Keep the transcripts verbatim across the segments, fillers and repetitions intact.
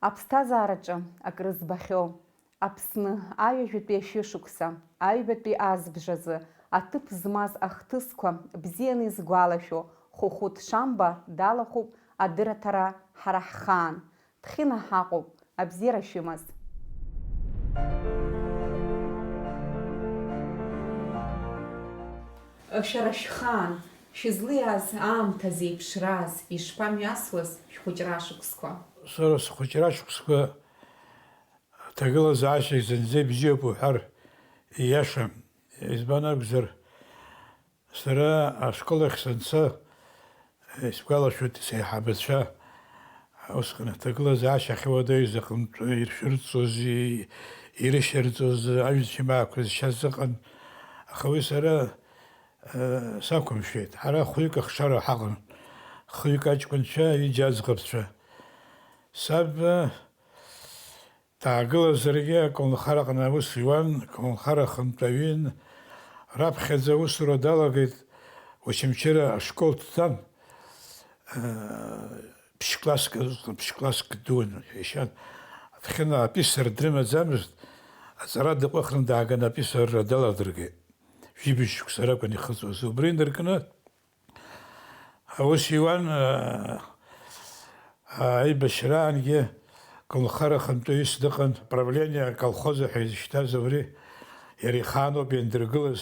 Аԥсҭазаараҿы акры збахьоу, Аԥсны аҩажәатәи ашәышықәса, аҩбатәи азбжазы аҭыԥ змаз ахҭысқәа бзианы изгәалашәо Хәыхәыт Шамба далахәуп адырраҭара Ҳара ҳхаан. Дхьына ҳаҟоуп, абзиара шәымаз. Шәара шәхаан шәызлиааз аамҭа зеиԥшраз, ишԥамҩасуаз шәхәыҷра ашықәсқәа? Сара схәыҷра ашықәсқәа аҭагылазаашьа зынӡа ибзиоуп уҳәар ииашам. Избан акәзар, сара ашкол ахь санца, исгәалашәоит, сеиҳабацәа усҟан аҭагылазаашьа ахьуадаҩыз аҟынтә иршәырҵози, ирышьарҵоз аҩ-шьамаақәа зшьаз ыҟан. Аха уи сара, э, сақәымшәеит. Ҳара хәҩык ахшара ҳаҟан. Хҩык аҷкәынцәа, ҩыџьа аӡӷабцәа. Саб, э, даагылазаргьы аколнхараҟны аус иуан, аколнхара ахантәаҩын. Раԥхьаӡа аусура далагеит, Очамчыра ашкол дцан, э, ԥшь-класск, ԥшь-класск дуун, ишьан. Аҭхьына аписар дрымаӡамызт, аҵара дыҟәыхны дааганы аписарра даладыргеит. Жәибжь шықәса ракәын ихыҵуаз. Убри инаркны, Аус иуан, аа, аибашьраангьы аколнхара ахантәаҩыс дыҟан, правление аколхоз ҳәа изышьҭаз абри, иара ихаан ауп иандыргылаз.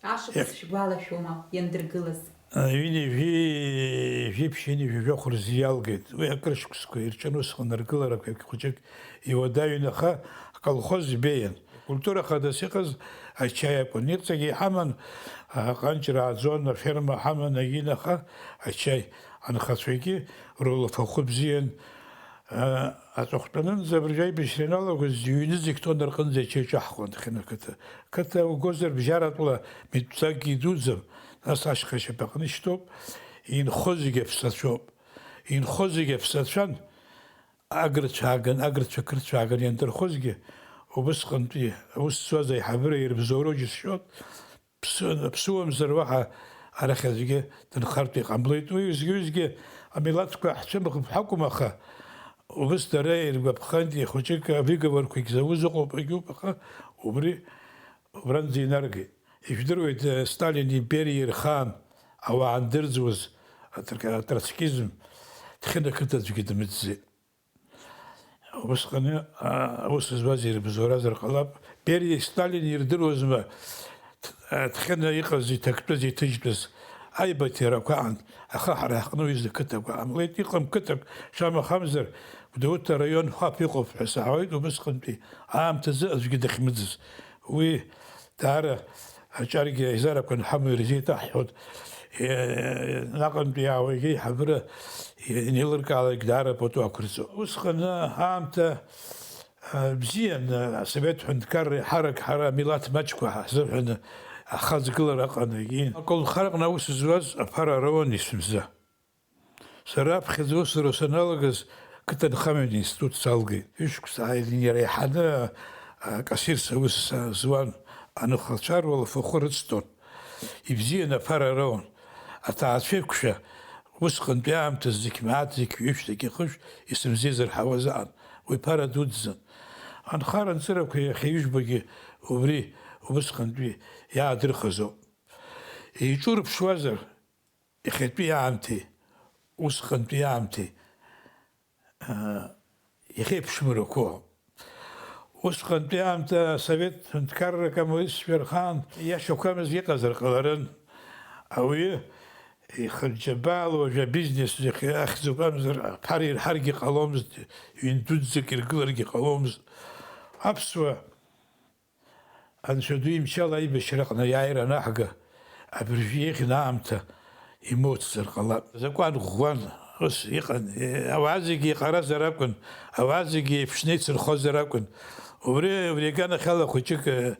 Ашықәс шәгәалашәома иандыргылаз? Ҩынҩажәи жәиԥшь, ҩынҩажәи жәохә рзы иалгеит. Уи акыр шықәсқәа ирҿын усҟан ргыларақәа хәыҷык иуадаҩын, аха аколхоз ибеиан. Культура хадас иҟаз ачаи акәын. Иҵегь иҳаман, аҟанҷра ааӡон, аферма ҳаман, агьин, аха ачаи. Анхацәагьы рулафахәы бзиан. Аҵыхәтәанынӡа абыржәы аибашьра ианалагоз, зҩны зегь ҭон рҟынӡа ачаи ҿаҳхуан Ҭхьына қыҭа. Қыҭа угозар бжьаратәла митәӡакгьы идуӡӡам, нас ашьха ашьапаҟны ишьҭоуп, инхо зегь аԥсацәоуп. Инхо зегь аԥсацәан. Агырцәааган, агырцәа қырцәааган иандырхозгьы, убысҟантәи аус зуаз аиҳабыра ирыбзоуроу џьысшьоит, ԥсуамзар уаҳа арахь аӡәгьы дынхартә иҟамлеит. Уи уеизгьы-уеизгьы амилаҭқәа ҳцәымӷуп ҳәа акәым, аха убыс дара иргәаԥхеит, ихәыҷык авиговорқәагь зауз ыҟоуп, егьуп, аха убри убранӡа инаргеит. Ижәдыруеит, Сталини Бериа ирхаан ауаа андырӡуаз атр-, атроцкизм, Ҭхьына қыҭа аӡәгьы дымӡӡеит. Убысҟаны, а, аус зуаз ирыбзоуразар ҟалап. Бериеи Сталини ирдыруазма, ҭ-, а, Ҭхьына иҟаз, иҭактәыз, иҭыжьтәыз аибаҭирақәа аан, аха ҳара ҳҟны уи зқыҭақәа ҟамлеит. Иҟам қыҭак, шамахамзар, Гәдоуҭа араион хәаԥ иҟоуп ҳәа саҳауеит, убысҟантәи аамҭазы аӡәгьы дахьмыӡыз. Уи даара аҿаргьы аизарақәа анҳамоу ирзеиҭаҳҳәоит, е-, наҟынтәи иаауа егьи ҳабыра инеилыркаалак даара пату ақәырҵо. Усҟан аамҭа, а, бзиан, а, асовет ҳәынҭқарра иҳарак ҳара амилаҭ маҷқәа ҳзыҳәаны ахаҵгылара ыҟан егьи. Аколнхараҟны аус зуаз аԥара роуан есымза. Сара аԥхьаӡа аусура саналагаз, қыҭанхамҩатә институт салгеит. Ҩышықәса ааирын иара иҳаны, а, кассирс аус са-, зуан, анхацәа руалафахәы рыцҭон. Ибзиан аԥара роуан. Аҭаацәа еиқәшәа, усҟантәи аамҭазы зқь мааҭ, зқь ҩышә, зқь хышә исымзеизырҳауаз аан. Уи ԥара дуӡӡан. Анхара анҵырақәа иахьа ижәбогьы убри убысҟантәи иаадырхыз ауп. Еиҿурԥшуазар, иахьатәи аамҭеи усҟантәи аамҭеи, аа, иахьеиԥшымрақәоу. Усҟантәи аамҭа асовет ҳәынҭқарра акоммунистцәа рхаан иашьақәамыз иҟазар ҟаларын. Ауаҩы ихынџьабаала уажәы абизнес ахьӡуп акәымзар, аԥара ирҳаргьы ҟаломызт, ҩын дуӡӡак иргыларгьы ҟаломызт. Аԥсуа Анцәа ду имчала аибашьраҟны аиааира анаҳга, абыржәы еиӷьны аамҭа имоуцзар ҟалап. Азакәан ӷәӷәан, ус иҟан, е, ауаа зегьы еиҟаразар акәын, ауаа зегьы еиԥшны еицырхозар акәын. Убри, убри аганахьала хәыҷык, е,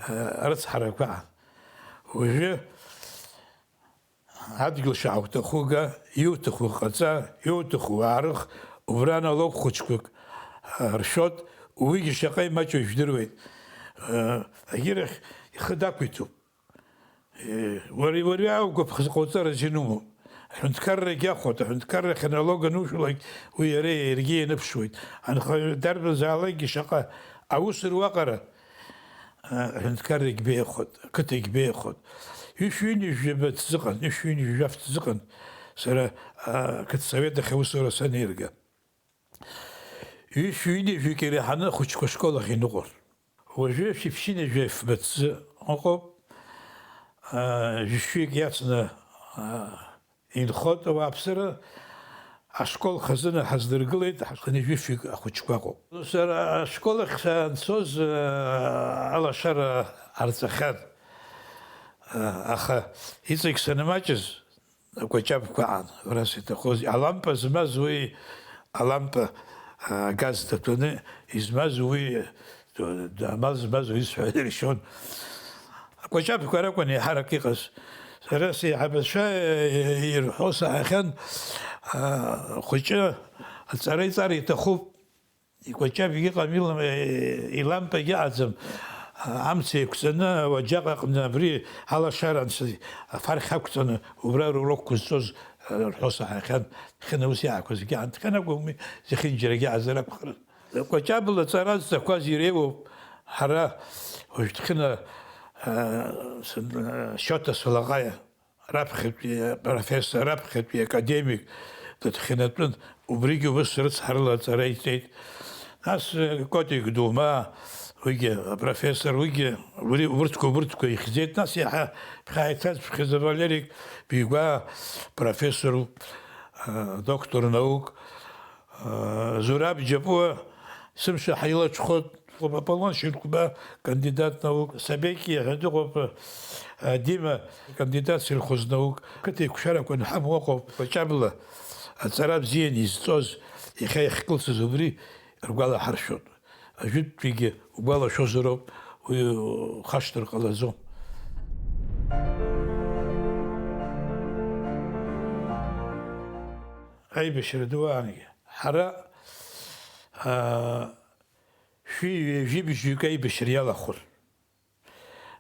е, арыцҳарақәа аан. Уажәы Адгьыл шаауҭаху га, иуҭаху ҟаҵа, иуҭаху уаарых, убра налог хәыҷқәак, а, ршәот, уигьы шаҟа имаҷу жәдыруеит. А, агьырахь ихы дақәиҭуп. Е, уара, уара иааугәаԥхаз ҟауҵараз инумоуп. Аҳәынҭқаррагь иахәоит, аҳәынҭқарра ахь аналог анушәалак, уи иара иаргьы ианыԥшуеит. Анхаҩы дарбанзаалакгьы шаҟа аус руаҟара, а, аҳәынҭқаррагь беиахоит, ақыҭагь беиахоит. Ҩышәи ҩынҩажәи жәаба ҭзыҟан, ҩышәи ҩынҩажәи жәаф ҭзыҟан, сара, а, ақыҭсовет ахь аусура санеирга. Ҩышәи ҩынҩажәик иреиҳаны ахәыҷқәа ашкол ахь иныҟәон. Уажәы шәиԥшьынҩажәи фба ҭзы ыҟоуп. Аа, жәшәҩык иацны, аа, инхоит ауааԥсыра. Ашкол хазына ҳаздыргылеит, ҳанҩажәи фҩык ахәыҷқәа ыҟоуп. Сара ашкол ахь санцоз, аа, алашара арҵахьан. Аа, аха иҵегь санымаҷыз, акәаҷабқәа аан, ҳәарас иҭахузеи, алампа змаз уи, алампа, а, газ ҭаҭәаны измаз уи, амал змаз уи сҳәар иршьон. Акәаҷабқәа ракәын еиҳарак иҟаз. Сара сеиҳабацәа, э, ирҳәо саҳахьан, а, хәыҷы аҵара иҵар иҭахуп. Икәаҷаб иҟам, илам-, илампагь ыҟаӡам. Амца еиқәҵаны, ауаџьаҟ аҟны абри алашара анцәа афархь ақәҵаны, убра рурокқәа зҵоз рҳәо саҳахьан. Хьына ус иаақәа зегьы аанҭҟьан акәым, зехьынџьарагьы аазар акәхарын. Кәаҷабла ҵара зҭақәаз иреиуоуп. Ҳара уажә Ҭхьына, а, сын-, а, Шьоҭа Салаҟаиа раԥхьатәи апрофессор, раԥхьатәи академик дыҭхьанатәын, убригьы ус рыцҳарала аҵара иҵеит. Нас, э, Котик Дума, уигьы апрофессор, уигьы ури-, урҭқәа, урҭқәа ихьӡеит. Нас иаҳа ԥхьа иҭаз Ԥхьаӡа Валерик Бигәаа профессоруп, э, доктор наук, Зураб Џьапуа, сымшәа ҳаилаҽхәоит, Аполлон Шьынқәба, кандидат наук, Сабеки ҳәа дыҟоуп, Дима, кандидат сельхознаук, қыҭа еиқәшәарақәа анҳамоу ыҟоуп, Кәаҷабла аҵара бзианы изҵоз, иахьа иахькылсыз убри ргәалаҳаршәоит. Ажәытәтәигьы угәалашәозароуп, уи ухашҭыр ҟалаӡом. Аибашьра ду аангьы. Ҳара, аа, шәи ҩажәи бжьҩык аибашьра иалахәын.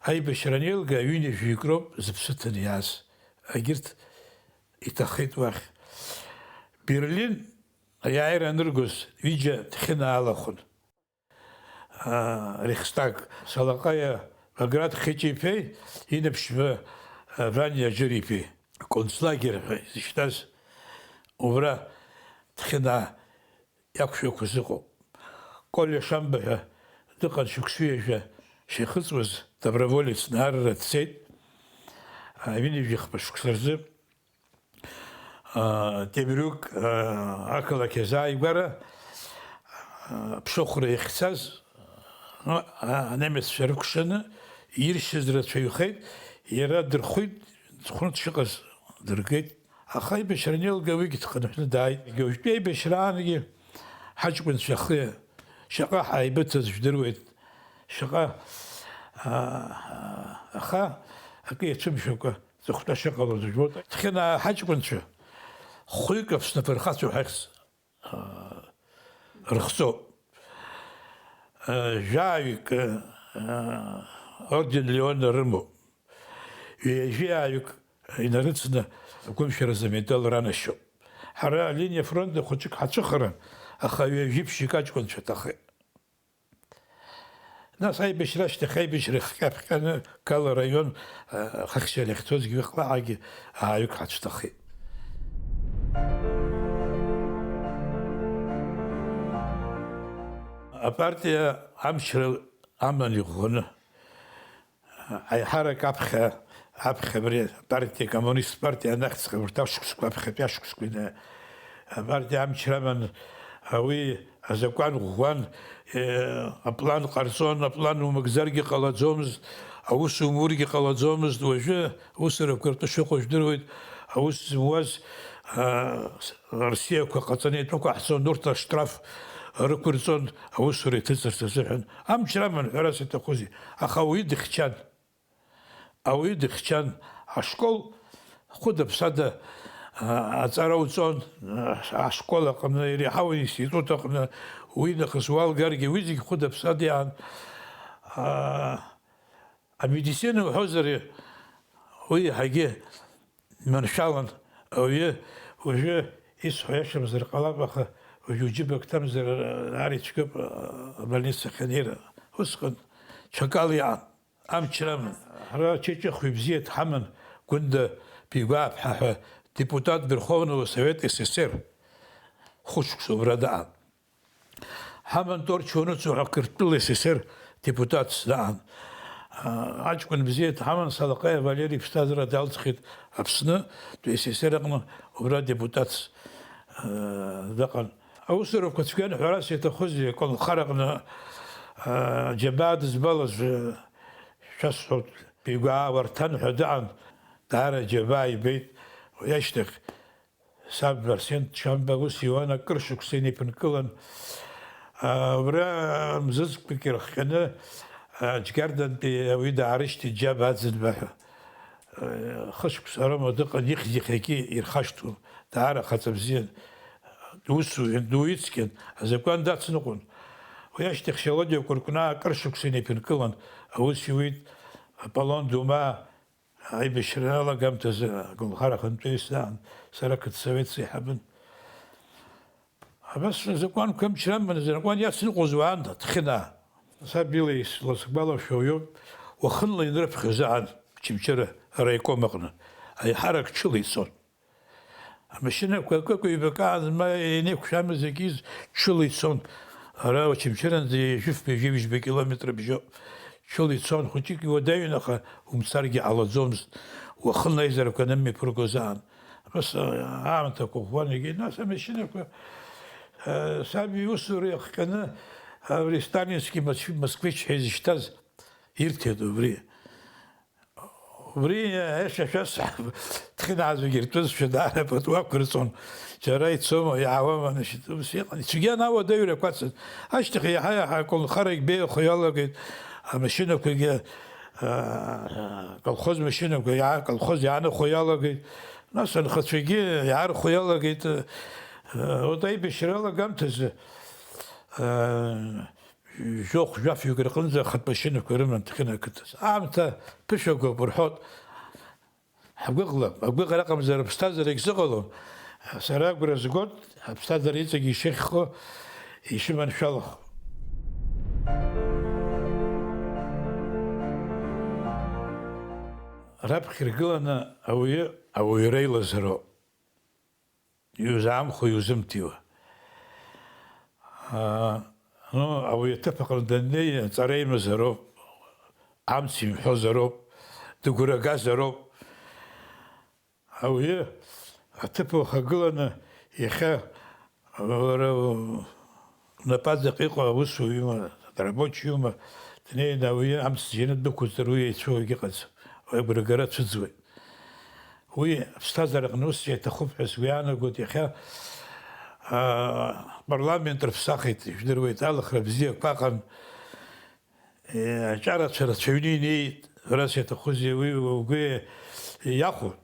Аибашьра анеилга, ҩынҩажәаҩык роуп зыԥсы ҭаны иааз. Егьырҭ иҭахеит уахь. Берлин аиааира аныргоз, ҩыџьа Ҭхьына алахәын. Аа, Рейхстаг, Салаҟаиа Баграт Хыҷ-иԥеи, Инаԥшьба, аа, Ваниа Џыр-иԥеи, концлагер ҳәа изышьҭаз, убра Ҭхьынаа иақәшәақәаз ыҟоуп. Колиа Шамба ҳәа дыҟан, шықәсҩажәа шихыҵуаз, доброволец наарра дцеит. Ҩынҩажәи хԥа шықәса рзы аа, Темрюк, аа, ақалақь азааигәара, аа, аԥшыхәра иахьцаз, ну, а-, анемеццәа рыкәшаны иршьыз рацәаҩхеит, иара дырхәит, дхәны дшыҟаз дыргеит. Аха аибашьра анеилга, уигьы дхынҳәны дааит. Уажәтәи аибашьраангьы ҳаҷкәынцәа ахы шаҟа ҳаибыҭаз жәдыруеит, шаҟа, аа, аха акы иацәымшәакәа. Зыхәҭа шыҟалаз жәбоит. Ҭхьынаа ҳаҷкәынцәа хәҩык Аԥсны афырхацәа ҳәа ихьӡ, аа, рыхҵоуп. Жәаҩык, аа, орден Леон рымоуп. Ҩажәиааҩык инарыцны агәымшәаразы амедал ранашьоуп. Ҳара алиниа афронт хәыҷык ҳацәыхаран, аха ҩажәи ԥшьҩык аҷкәынцәа ҭахеит. Нас аибашьра ашьҭахь аибашьра ихҟьа-ԥҟьаны Гала араион, а, ахыхьчара иахьцозгьы уи хлаҳагьы ааҩык ҳацәҭахеит. Апартиа амчра аман иӷәӷәаны, аиҳарак аԥхьа, аԥхьа абри апартиа, акоммунист партиа анахьҵәҟьа, урҭ ашықәсқәа, аԥхьатәи ашықәсқәа ина-, апартиа амчра аман, уи азакәан ӷәӷәан, э, аплан ҟарҵон, аплан умыгӡаргьы ҟалаӡомызт, аус умургьы ҟалаӡомызт, уажәы аусурақәа ртәы шыҟоу жәдыруеит, аус зымуаз, а, Рсиақәа ҟаҵаны итәақәаҳҵон, урҭ аштраф рықәырҵон, аусура иҭыҵырц азыҳәан. Амчра аман, ҳәарас иҭахузеи, аха ауаҩы дыхьчан. Ауаҩы дыхьчан, ашкол хәыда-ԥсада, а, аҵара уҵон, а, ашкол аҟны, иреиҳау аинститут аҟны, уи нахыс уалгаргьы, уи зегь хәыда-ԥсада иаан. А, Амедицина уҳәозар, уи иаҳагьы маншәалан, Ауаҩы уажәы исҳәо иашамзар ҟалап, аха уажәы уџьыба кҭамзар ар ицәгьоуп, абольницахь анеира. Усҟан ҽакала иҟан. Амчра аман. Ҳара ачеиҿыхҩы бзиа дҳаман, Гәында Бигәааԥҳа ҳәа депутат Верховного Совета С С С Р хәышықәса убра даан. Ҳаман Тор Чоныцу ҳәа Қырҭтәыла С С С Р депутатс даан. Аҷкәын бзиа дҳаман, Салаҟаиа Валери иԥсҭазаара далҵхьеит Аԥсны, С С С Р аҟны убра депутатс, э, дыҟан. Аусурақәа цәгьан ҳәарас иаҭахузеи, аколнхараҟны, э, џьабаа дызбалаз, э, шәасҳәоит, Бигәаа Уарҭан ҳәа дыҟан, даара џьабаа ибеит. Уи ашьҭахь саб Арсен Чамба ус иуан, акыр шықәса инеиԥынкылан. А, убра мзызқәак ирыхҟьаны, а, Џьгьардантәи ауаҩы даарышьҭит, Џьаба Аӡынба ҳәа. Э, хышықәса роума дыҟан, ихьӡ иахьагьы ирхашҭуам, даара хаҵа бзиан, дусу, дуицқьан, азакәан дацныҟәон. Уи ашьҭахь Шьалодиа Кәыркәнаа акыр шықәса инеиԥынкылан, аус иуит, Аполлон Думаа, аибашьра алагамҭазы аколнхара ахантәаҩыс даан, сара ақыҭсовет сеиҳабын. Абас азакәанқәа амчра аман, азакәан иацныҟәоз уаанда, Ҭхьынаа. Саб ила исласгәалашәо уиоуп, уахынла инрыԥхьо заан, Очамчыра араиком аҟны, аиҳарак ҽыла ицон. Амашьынақәа акык-ҩбак аан ма инеиқәшәамыз егьиз ҽыла ицон. Ара Очамчыранӡа ҩажәи фба, ҩажәи бжьба километр бжьоуп. Ҽыла ицон, хәыҷык иуадаҩын, аха умцаргьы ҟалаӡомызт, уахынла аизарақәа анымҩаԥыргоз аан. Абас, а, аамҭақәа ӷәӷәан егьи, нас амашьынақәа, а, саб иусура иахҟьаны, абри Сталинский москвич ҳәа изышьҭаз ирҭеит убри. Убри, аиаша шәасҳәап, Ҭхьынаа зегьы иртәызшәа даара пату ақәырҵон. Џьара ицома, иаауама, значит, ус иҟан. Ицәгьан ауадаҩрақәа ацын. Ашьҭахь иаҳа-иаҳа аколнхарагь беиахо иалагеит, амашьынақәагьы, аа, аколхоз машьынақәа иаа-, аколхоз иаанахәо иалагеит. Нас анхацәагьы иаархәо иалагеит. Э, вот аибашьра алагамҭазы, э, жәохә-жәафҩык рҟынӡа ахатә машьынақәа рыман Ҭхьына ақыҭаз. Аамҭа ԥышәагоуп рҳәоит. Ҳгәыӷлап, агәыӷра аҟамзар аԥсҭазаара егьзыҟалом. Сара агәра згоит, аԥсҭазаара иҵегь ишыхьхо, ишыманшәалахо. Раԥхьа иргыланы ауаҩы ауаҩра илазароуп. Иузаамхәо иузымҭиуа. Аа, ну, ауаҩы аҭыԥ аҟны даннеи, аҵара имазароуп, амц имҳәозароуп, дыгәрагазароуп. Ауаҩы аҭыԥ уахагыланы иахьа уара напаҵаҟа иҟоу аусуҩума, рабочиума, днеины ауаҩы амц зжьаны ддәықәызҵар, уи еицәоу егьыҟаӡам, уи агәрагара цәыӡуеит. Уи аԥсҭазаараҟны ус иаҭахуп ҳәа сгәы иаанагоит. Иахьа, аа, апарламент рыԥсахит, ижәдыруеит, алахра бзиақәа ыҟан. Е, аҿарацәа рацәаҩны инеит, ҳәарас иаҭахузеи, уи угәы иахәоит.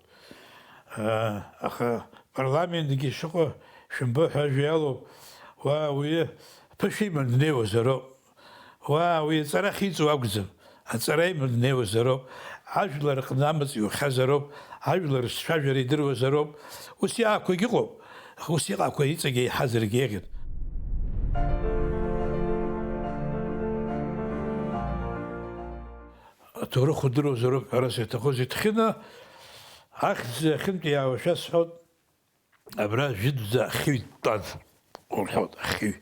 Э, аха апарламентгьы шыҟоу шәымбо ҳәа ажәа иалоуп, уа уаҩы ԥышәа иманы днеиуазароуп. Уа уи аҵара ахьиҵо акәӡам, аҵара иманы днеиуазароуп, ажәлар рҟны амаҵ иухьазароуп, ажәлар рцәажәара идыруазароуп. Ус иаақәагь ыҟоуп, аха ус иҟақәа иҵегь еиҳазаргьы еиӷьын. Аҭоурых удыруазароуп ҳәарас иаҭахузеи, Ҭхьына ахьӡ ахьынтә иаауашәа сҳәоит. Абра жәытәӡа ахьыҩ дтәан, урҳәоит, ахьыҩ.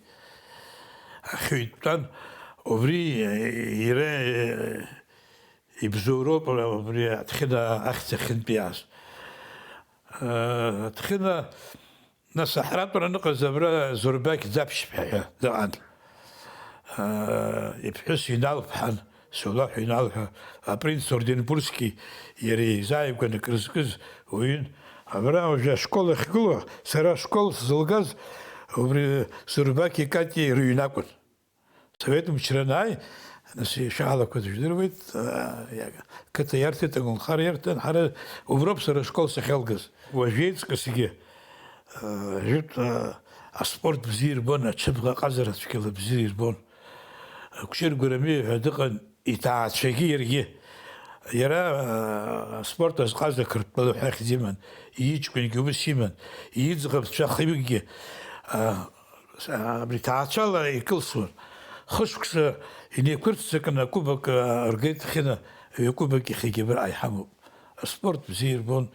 Ахьыҩ дтәан, убри иара ибзоуроуп, убри Ҭхьына ахьӡ ахьынтә иааз. Ҭхьына, нас, аҳратәра аныҟаз абра Зурбақь Ӡаԥшьԥҳа ҳәа дыҟан. Иԥҳәыс Инал ԥҳан. Соулаҳә Инал ҳәа апринц Орденбургски иара изааигәаны акры зкыз уаҩын. Абра уажәы ашкол ахьгылоу, сара ашкол сзылгаз убри Зурбақьи Катиеи рыҩны акәын. Совет мчра анааи, нас ишаалақәаз жәдыруеит, а, иага, қыҭа иарҭеит, аколнхара иарҭан, ҳара уброуп сара ашкол сахьалгаз. Уажәеиҵкысгьы, а, жәытә, а, аспорт бзиа ирбон, аҽыбӷа ҟазара цәгьала бзиа ирбон. Кәҷыр Гәырами ҳәа дыҟан, иҭаацәагьы иаргьы, Иара, аа, аспорт азҟаза Қырҭтәыла ҳәа ихьӡ иман, иҷкәынгьы ус иман, иӡӷабцәа хҩыкгьы, аа, абри ҭаацәала икылсуан. Хышықәса инеиқәырццакны акубок, аа, ргеит Ҭхьына, ҩ-акубок иахьагьы абраҟа иҳамоуп. Аспорт бзиа ирбон.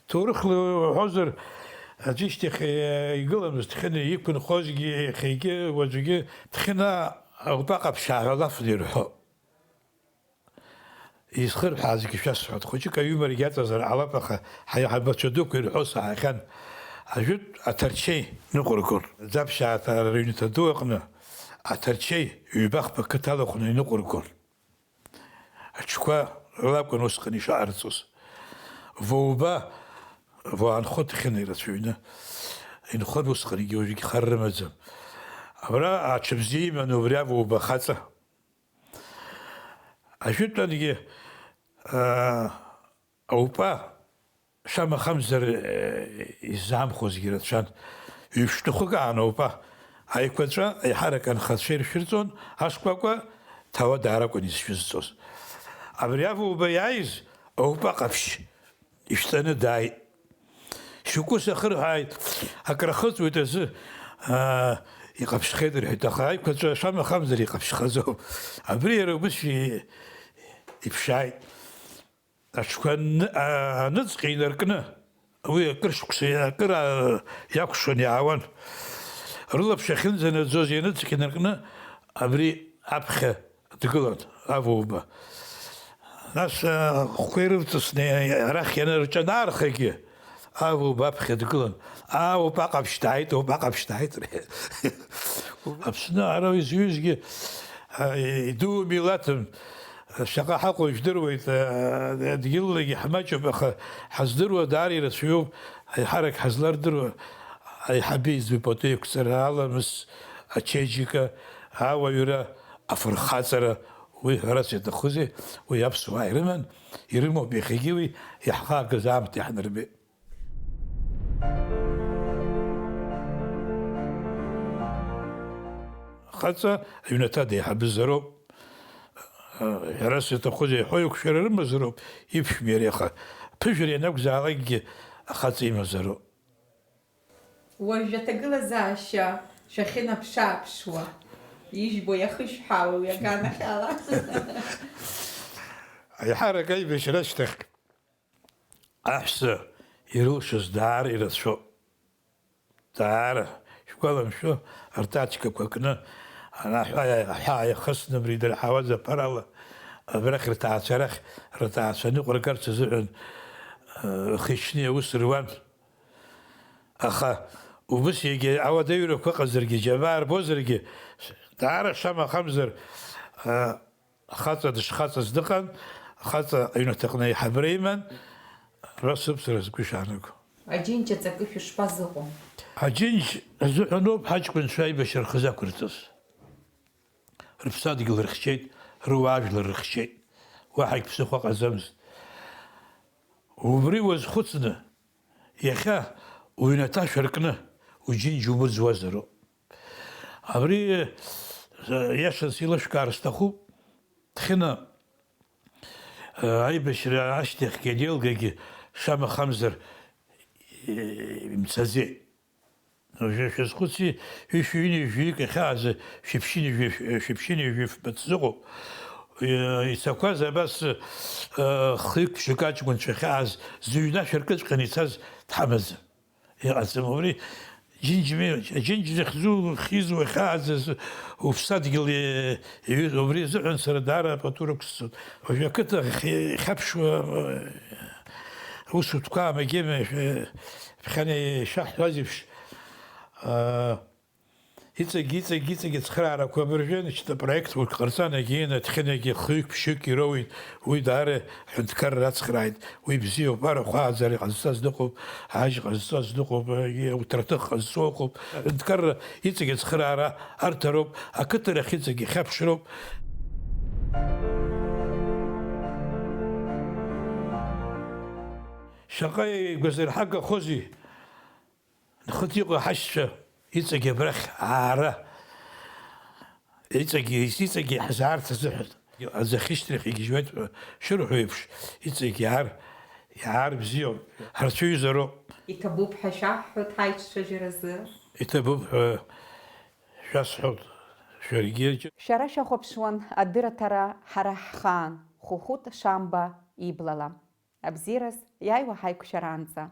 Ҭоурыхла уҳәозар, аӡәы ишьҭахь, аа, игыламызт Ҭхьына иқәынхозгьы, иахьагьы, уаҵәгьы Ҭхьына аҟәпаҟа ԥшьаа ҳәа алафны ирҳәо. Изхырҳәаазгьы шәасҳәап, хәыҷык аҩымрагьы аҵазар ҟалап, аха ҳаиҳабацәа дуқәа ирҳәо саҳахьан. Ажәытә аҭарчеи ныҟәыргон. Ӡаԥшьааҭра рыҩнаҭа ду аҟны аҭарчеи ҩба-хԥа қыҭа алахәны иныҟәыргон. Аҽқәа рылакәын усҟан ишаҟарҵоз. Воуба, воанхо Ҭхьына ирацәаҩны инхон усҟангьы, уажәгьы хар рымаӡам. Абра аҽыбзиа иман убри авоуба хаҵа. Ажәытәангьы, аа, аупа, шамахамзар, э, изаамхозгьы рацәан. Ҩ-шәҭахәык аан аупа аиқәаҵәа аиҳарак анхацәа иршәырҵон, ашкәакәа ҭауадаара акәын изшәызҵоз. Абри авоуба иааиз аупа ҟаԥшь ишәҵаны дааит. Шәыкәыс ахырҳәааит, акрахыҵуеит азы, аа, иҟаԥшьхеит рҳәеит, аха аиқәаҵәа шамахамзар иҟаԥшьхаӡом. Абри иара убыс и-, иԥшааит. Аҽқәа аны-, а-, аныҵҟьа инаркны, уи акыр шықәса, акыр, а-, иакәшон иаауан. Рылаԥш ахьынӡанаӡоз ианыҵҟьа инаркны, абри аԥхьа дгылан авоуба. Нас, а, ахәқәа ирывҵысны арахь ианырҿанаархагьы, авоуба аԥхьа дгылан. Аа, уԥа ҟаԥшь дааит, уԥа ҟаԥшь дааит. Аԥсны ара изҩызгьы, а, идуу милаҭым, шаҟа ҳаҟоу жәдыруеит, а, дгьыллагьы ҳмаҷуп, аха ҳаздыруа даара ирацәаҩуп, аиҳарак ҳазлардыруа аиҳабы изы ипотеиқәҵара, аламыс, ачеиџьыка, ауаҩра, афырхаҵара, уи ҳәарас иаҭахузеи, уи аԥсуаа ирыман, ирымоуп иахьагьы уи, иаҳхаагаз аамҭа иаҳнарбеит. Хаҵа аҩнаҭа деиҳабызароуп. Ҳәарас иаҭахузеи, ҳәоуқәшәара рымазароуп, иԥшәма иареи, аха ԥыжәара ианакәзаалакгьы ахаҵа имазароуп. Уажә аҭагылазаашьа шәахьынаԥшааԥшуа, ижәбо иахышәҳәаауеи уи аганахьала? Аиҳарак аибашьра ашьҭахь аҳәса ирылшоз даара ирацәоуп. Даара, шәгәаламшәо, ртачкақәа кны, анаҳәа, аҳәаа иахысны абри идырҳауаз аԥарала, абрахь рҭаацәа рахь, рҭаацәа ныҟәыргарц азыҳәан, э, рхы ишьны аус руан. Аха убыс егьа ауадаҩрақәа ыҟазаргьы, џьабаа рбозаргьы, даара шамахамзар, э, Ахаҵа дышхаҵаз дыҟан, ахаҵа аҩнаҭаҟны аиҳабыра иман, абра сықәҵара сгәы ишаанаго. Аџьынџь аҵакы шәышԥазыҟоу? Аџьынџь азыҳәаноуп ҳаҷкәынцәа аибашьра рхы зақәырҵаз. Рыԥсадгьыл рыхьчеит, руаажәлар рыхьчеит. Уаҳагь ԥсыхәа ҟаӡамызт. Убри уазхәыцны, иахьа уҩнаҭа шәаркны уџьынџь умыӡуазароуп. Абри, э, иашан сеилышәкаар сҭахуп, Ҭхьына, э, аибашьра ашьҭахьгьы анеилгагьы шамахамзар, э, имцаӡеит. Уажәы шәазхәыци, ҩышәи ҩынҩажәаҩык иахьаазы шәыԥшьынҩажәи, шәыԥшьынҩажәи фбац зыҟоуп. Э, ицақәаз абас, э, хҩык-ԥшьҩык аҷкәынцәа ахьааз зыҩнашә аркыҵәҟьаны ицаз дҳамаӡам. Иҟаӡам убри. Џьынџьми-, џьынџь захьӡу, хьизу, ахьааӡаз уԥсадгьыл, э, иҩыз, убри азыҳәан сара даара апату рықәсҵоит. Уажәы ақыҭа ахь-, ихьаԥшуа, э, усутәқәа амагьыма, э, ԥхьан ишаҳҳәаз еиԥш, э, Иҵегь, иҵегь, иҵегь ацхыраарақәа абыржәы, значит, апроект урҭ ҟарҵан, егьи Ҭхьынагьы хҩык-ԥшьҩык ироуит, уи даара ҳәынҭқарра ацхрааит, уи бзиоуп, арахә ааӡара иҟазҵаз дыҟоуп, ажь ҟазҵаз дыҟоуп, егьи ауҭраҭых ҟазҵо ыҟоуп, аҳәынҭқарра иҵегь ацхыраара арҭароуп, ақыҭарахь иҵегь ихьаԥшроуп. Шаҟа игәазырҳагахозеи! Нхыҵ иҟоу ҳашьцәа иҵегь абрахь аара, иҵегь, иҵегь иаҳзаарц азыҳәан. Аӡы ахьышьҭрахь игьежьуеит ҳәа шырҳәо еиԥш, иҵегь иаар, иаар бзиоуп, ҳарцәыҩзароуп. Иҭабуп ҳәа шәаҳҳәоит ҳаиҿцәажәаразы. Иҭабуп ҳәа шәасҳәоит шәаргьы. Шәара шәахәаԥшуан адырраҭара Ҳара ҳхаан, Хәыхәыт Шамба иблала. Абзиараз иааиуа ҳаиқәшәараанӡа.